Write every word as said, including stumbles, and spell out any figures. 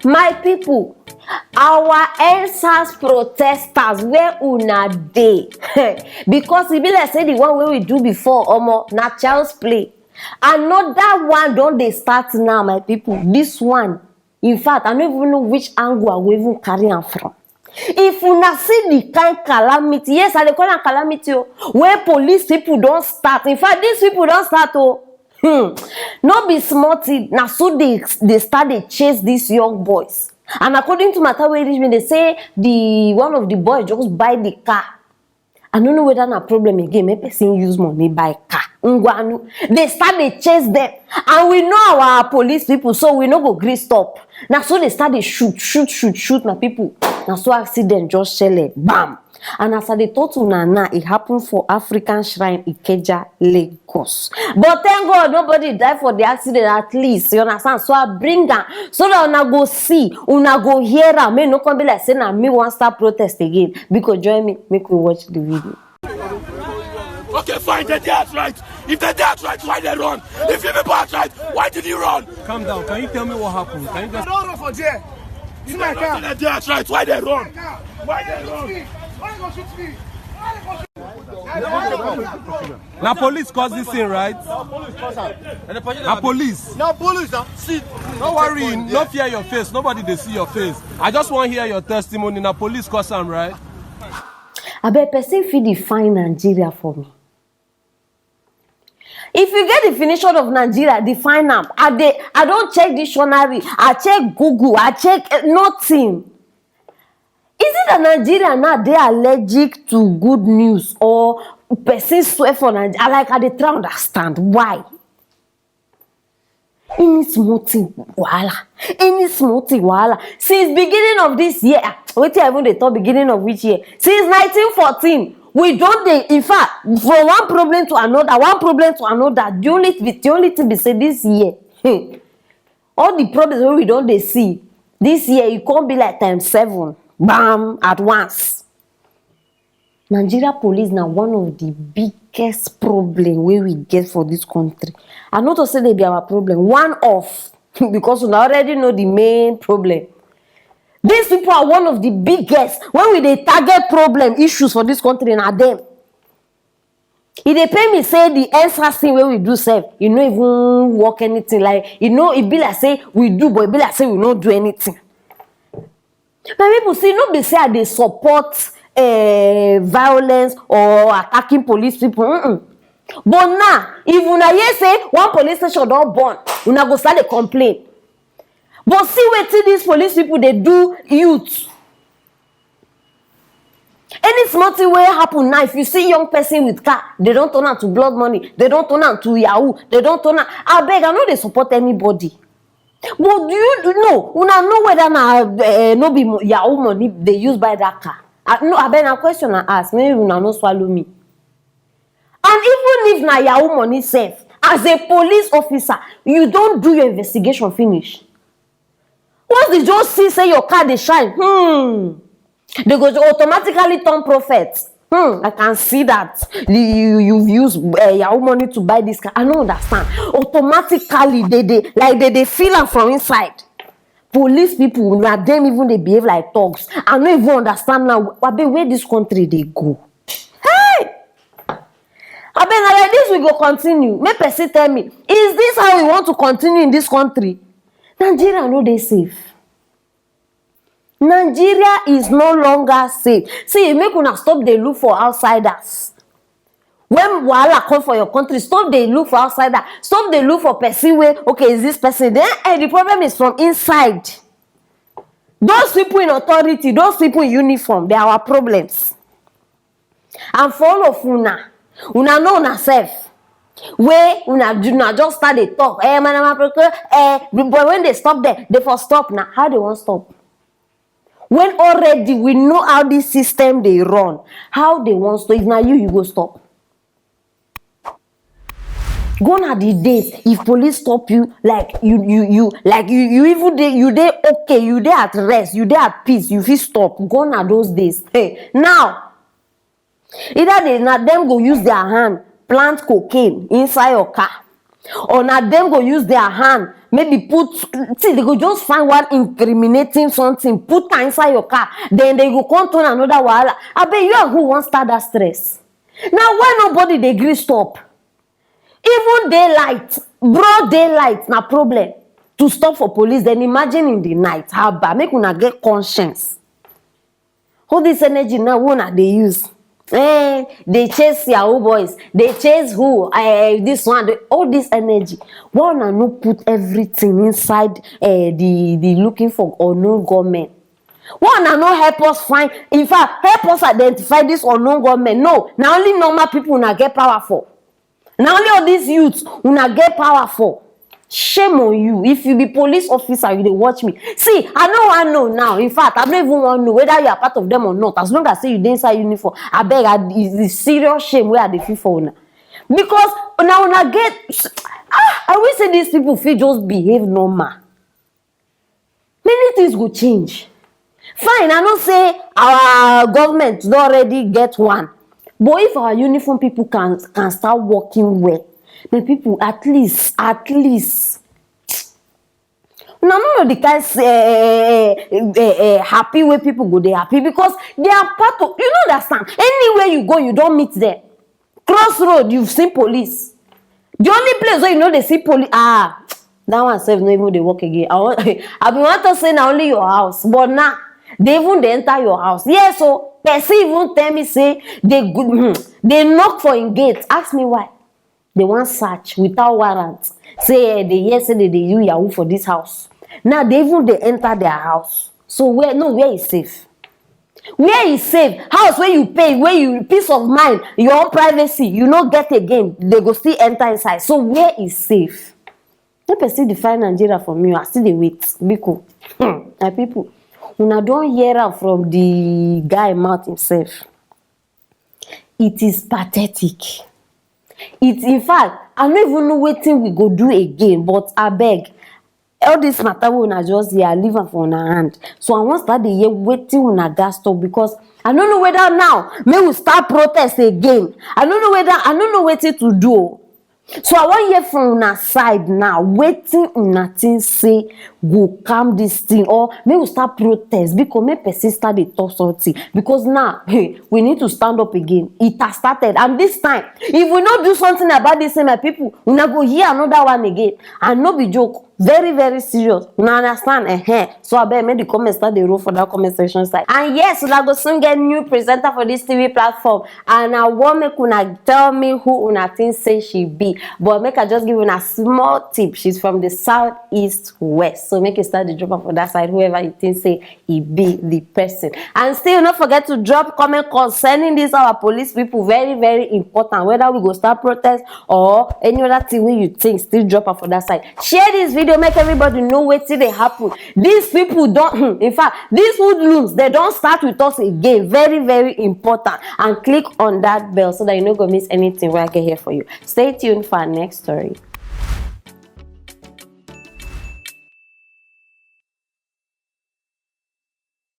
My people, our N sars protesters, where una dey? Because e be like say the one wey we do before, omo, na child's play. Another one don dey start now, my people. This one, in fact, I no even know which angle I go even carry am from. If una see the kind calamity, yes, I dey call am calamity o, wey police people don start. In fact, these people don start o. Hmm. No be small thing. Na so they, they start dey chase these young boys. And according to matter wey reach me, they say the one of the boys just buy the car. I no know whether na problem again, make person use money buy car. Ngwanu, they start dey chase them. And we know our police people, so we no go gree stop. Na so they start dey shoot, shoot, shoot, shoot, my people. Na so accident just shele, bam. And as I dey talk to una now, e happen for African Shrine, Ikeja, Lagos. But thank God, nobody die for the accident, at least, you understand? So I bring am so that una go see, una go hear am. Make e no come be like say na me wan start protest again. Because join me, make we watch the video. Okay, fine, they dey outright. If they dey outright, why they run? If you people outright, why did you run? Calm down. Can you tell me what happened? Can you just Don't run for there. See my car. They dey outright, why they run? Why they run? Why you go shoot me? Why you go shoot me? Na police cause this thing, right? Na police. Na police, ah. See, No worry, no fear your face. Nobody dey see your face. I just wan hear your testimony. Na police cause am, right? Abeg, person fit define Nigeria for me? If you get definition of Nigeria, define am. I dey, I don check dictionary, I check Google, I check, eh, nothing. Is it that Nigeria now dey allergic to good news, or person swear for Nigeria? Like, I dey try understand why. Any small thing wahala, any small thing wahala. Since beginning of this year, ah, wetin I even dey talk, beginning of which year? Since nineteen fourteen, we don dey, in fact, from one problem to another, one problem to another. The only, the only thing be say this year, hmm, all the problems wey we don dey see this year, e come be like times seven, bam, at once. Nigeria police na one of the biggest problem wey we get for this country. I no talk say they be our problem, one of, because una already know the main problem. These people are one of the biggest. When we dey target problem issues for this country, na them. E dey pain me say the N sars thing wey we do sef, e no even work anything. Like, e no, e be like say we do, but e be like say we no do anything. My people, see, no be say I dey support, eh, violence or attacking police people. Mm-mm. But now, if una hear say one police station don burn, una go start dey complain. But see wetin these police people dey do youth. Any small thing wey happen now, if you see young person with car, they don turn am to blood money, they don turn am to yahoo, they don turn am. Abeg, I no dey support anybody. But do you know, una know whether na, eh, no be mo- yahoo money they use buy that car? I, no, abeg, na question I ask, maybe una no swallow me. And even if na yahoo money sef, as a police officer, you don do your investigation finish. Once they just see say your car dey shine, hmm, they go automatically turn prophet. Hmm, I can see that. You, you, you've used, uh, yahoo money to buy this car. I no understand. Automatically, they, they, like, they, they feel am from inside. Police people, na them even dey behave like thugs. I no even understand now. Abeg, where this country dey go? Hey! Abeg, na like this we go continue. Make person tell me, is this how we want to continue in this country? Nigeria no dey safe. Nigeria is no longer safe. See, make una stop dey look for outsiders. When wahala come for your country, stop dey look for outsider. Stop dey look for person wey, okay, is this person? Then, eh, the problem is from inside. Those people in authority, those people in uniform, they are our problems. And for all of una, una know una sef. Wey una, una just start dey talk, eh, madam Aproko, eh, but when they stop there, they for stop now. How they wan stop? When already we know how this system dey run, how they wan stop? If na you, you go stop. Gone are the days if police stop you, like, you, you, you, like, you, you even dey, you dey okay, you dey at rest, you dey at peace, you fit stop. Gone are those days. Hey, now, either they, na them go use their hand plant cocaine inside your car. Or na dem go use their hand, maybe put, see, they go just find one incriminating something, put am inside your car, then they go come turn another wahala. Abeg, you and who wan start that stress? Na why nobody dey gree stop? Even daylight, broad daylight na problem to stop for police, then imagine in the night. Haba, make una get conscience. All this energy now wey una dey use, eh, dey chase yahoo boys, dey chase who, eh, this one, dey, all this energy, why una no put everything inside, eh, the the looking for unknown gunmen? Why una no help us find, in fact, help us identify this unknown gunmen? No, na only normal people una get power for. Na only all these youths una get power for. Shame on you. If you be police officer, you dey watch me. See, I no wan know now. In fact, I no even wan know whether you are part of them or not. As long as say you dey inside uniform, abeg, I, it's the serious shame wey I dey feel for una. Because una, una get, ah, I wish say these people fit just behave normal. Many things go change. Fine, I know say our government don already get one, but if our uniform people can, can start working well, then people at least, at least, una no know the kind, eh, eh, eh, eh, happy wey people go dey happy, because they are part of, you no understand. Anywhere you go, you don meet them. Crossroad, you've seen police. The only place where you know they see police, ah, that one sef no even dey work again. I want, I bin want to say na only your house, but now they even dey enter your house. Yes, so person even tell me say they go, hmm, they knock for im gate. Ask me why. They wan search without warrant. Say, eh, they hear say they dey do yahoo for this house. Now they even dey enter their house. So where, no, where is safe? Where is safe? House where you pay, where you, peace of mind, your own privacy, you no get again. They go still enter inside. So where is safe? Make person define Nigeria for me. I still dey wait. Biko, hmm, my people, una don hear am from the guy mouth himself. It is pathetic. It, in fact, I no even know wetin we go do again, but abeg, all this matter wey una just hear, I leave am for una hand. So I wan start dey hear wetin una gas talk, because I no know whether now make we start protest again. I no know whether, I no know wetin to do o. So I wan hear from una side now, wetin una think say go calm this thing, or make we start protest, because make person start dey talk something, because now, hey, we need to stand up again. It has started, and this time, if we no do something about this thing, my people, una go hear another one again, and no be joke. Very, very serious. Una understand? Ehen. So abeg, make the comments start dey roll for that comment section side. And yes, una go soon get new presenter for this T V platform. And I wan make una tell me who una think say she be. But make I just give una small tip. She's from the southeast west. So make you start the drop am for that side. Whoever you think say e be the person. And still, no forget to drop comment concerning this our police people. Very, very important. Whether we go start protest or any other thing wey you think, still drop am for that side. Share this video, make everybody know wetin dey happen. These people don, hmm, in fact, these hoodlums, they don start with us again. Very, very important. And click on that bell so that you no go miss anything wey I get here for you. Stay tuned for our next story.